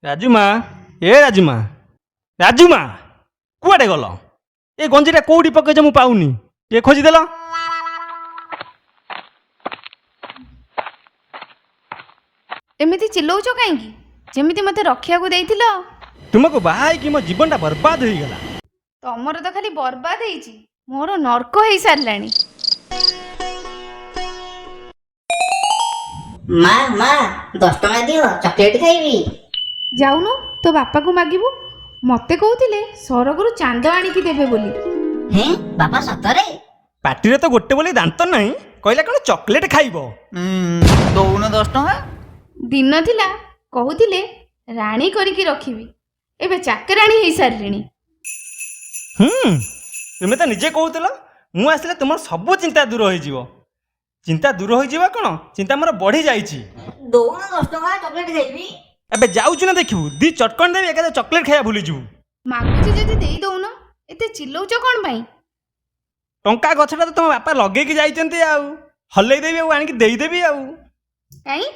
ରାଜୁମା, ଏ ରାଜୁମା, ରାଜୁମା, କୁଆଡ଼େ ଗଲ? ଏ ଗଞ୍ଜିଟା କୋଉଠି ପକେଇଛ, ମୁଁ ପାଉନି, ଟିକେ ଖୋଜିଦେଲ। ଏମିତି ଚିଲଉଛ କାହିଁକି? ଯେମିତି ମୋତେ ରଖିବାକୁ ଦେଇଥିଲ। ତୁମକୁ ବାହା ହେଇକି ମୋ ଜୀବନଟା ବର୍ବାଦ ହେଇଗଲା। ତମର ତ ଖାଲି ବର୍ବାଦ ହେଇଛି, ମୋର ନର୍କ ହେଇସାରିଲାଣି। ମା, ମା, 10 ଟଙ୍କା ଦିଅ, ଚକୋଲେଟ୍ ଖାଇବି। ଯାଉନୁ, ତୋ ବାପାକୁ ମାଗିବୁ। ମୋତେ କହୁଥିଲେ ସରଗରୁ ଚାନ୍ଦ ଆଣିକି ଦେବେ ବୋଲି। ହେଁ, ବାପା, ସତରେ? ପାଟିରେ ତ ଗୋଟେ ବୋଲି ଦାନ୍ତ ନାହିଁ, କହିଲା କ'ଣ ଚକୋଲେଟ୍ ଖାଇବ। ଦଉନ 10 ଟଙ୍କା। ଦିନ ଥିଲା କହୁଥିଲେ ରାଣୀ କରିକି ରଖିବି, ଏବେ ଚାକରାଣୀ ହେଇସାରିଲିଣି। ହୁଁ, ତୁମେ ତ ନିଜେ କହୁଥିଲ ମୁଁ ଆସିଲେ ତୁମର ସବୁ ଚିନ୍ତା ଦୂର ହେଇଯିବ। ଚିନ୍ତା ଦୂର ହେଇଯିବ କ'ଣ, ଚିନ୍ତା ମୋର ବଢ଼ି ଯାଇଛି। ଦଉନ 10 ଟଙ୍କା, ଚକୋଲେଟ୍ ଖାଇବି। ଏବେ ଯାଉଛୁ ନା ଦେଖିବୁ, ଦି ଚଟକଣି ଦେବି, ଏକାଥରେ ଚକୋଲେଟ୍ ଖାଇବା ଭୁଲିଯିବୁ। ମାଗୁଛି ଯଦି ଦେଇ ଦଉନ, ଏତେ ଚିଲଉଛ କ'ଣ ପାଇଁ? ଟଙ୍କା ଗଛଟା ତ ତୁମ ବାପା ଲଗେଇକି ଯାଇଛନ୍ତି, ଆଉ ହଲେଇ ଦେବି ଆଉ ଆଣିକି ଦେଇଦେବି ଆଉ। କାଇଁ,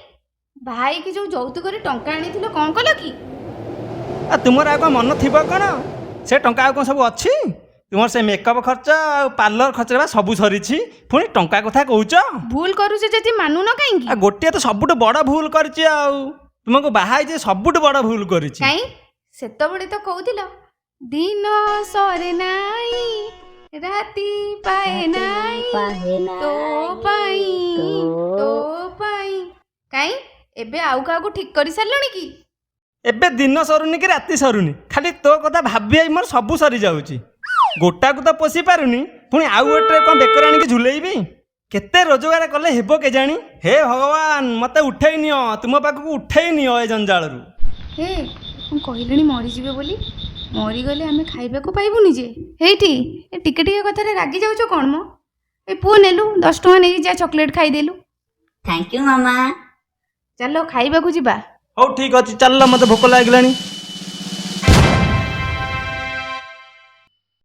ଭାଇକି ଯୋଉ ଯୌତୁକରେ ଟଙ୍କା ଆଣିଥିଲ କ'ଣ କଲ କି? ଆଉ ତୁମର ଆଉ କ'ଣ ମନ ଥିବ କ'ଣ? ସେ ଟଙ୍କା ଆଉ କ'ଣ ସବୁ ଅଛି? ତୁମର ସେ ମେକଅପ୍ ଖର୍ଚ୍ଚ ଆଉ ପାର୍ଲର ଖର୍ଚ୍ଚରେ ବା ସବୁ ସରିଛି, ପୁଣି ଟଙ୍କା କଥା କହୁଛ। ଭୁଲ କରୁଛ ଯଦି ମାନୁନ କାହିଁକି? ଆଉ ଗୋଟିଏ ତ ସବୁଠୁ ବଡ଼ ଭୁଲ କରିଛି, ଆଉ ତୁମକୁ ବାହା ହେଇଛି ସବୁଠୁ ବଡ଼ ଭୁଲ କରିଛି। କାଇଁ, ସେତେବେଳେ ତ କହୁଥିଲ ଦିନ ସରେ ନାଇଁ, ରାତି ପାଏ ନାଇଁ, ତୋ ପାଇଁ, ତୋ ପାଇଁ। କାଇଁ, ଏବେ ଆଉ କାହାକୁ ଠିକ କରିସାରିଲଣି କି? ଏବେ ଦିନ ସରୁନି କି ରାତି ସରୁନି, ଖାଲି ତୋ କଥା ଭାବି ଭାବି ମୋର ସବୁ ସରିଯାଉଛି। ଗୋଟାକୁ ତ ପୋଷି ପାରୁନି, ପୁଣି ଆଉ ଗୋଟେ କ'ଣ ବେକରେ ଆଣିକି ଝୁଲେଇବି? କେତେ ରୋଜଗାର କଲେ ହେବ କେଜାଣି? ହେ ଭଗବାନ, ମୋତେ ଉଠେଇ ନିଅ, ତୁମ ପାଖକୁ ଉଠେଇ ନିଅ ଏ ଜଞ୍ଜାଳରୁ। ହେ, ମୁଁ କହିଲିଣି ମରିଯିବେ ବୋଲି। ମରିଗଲେ ଆମେ ଖାଇବାକୁ ପାଇବୁନି ଯେ। ହେଇଠି ଏ ଟିକେ ଟିକେ କଥାରେ ରାଗି ଯାଉଛ କ'ଣ ମ? ଏ ପୁଅ, ନେଲୁ 10 ଟଙ୍କା, ନେଇକି ଯା, ଚକୋଲେଟ୍ ଖାଇଦେଲୁ। Thank you ମାମା। ଚାଲ, ଖାଇବାକୁ ଯିବା। ହଉ, ଠିକ୍ ଅଛି, ଚାଲ, ମୋତେ ଭୋକ ଲାଗିଲାଣି।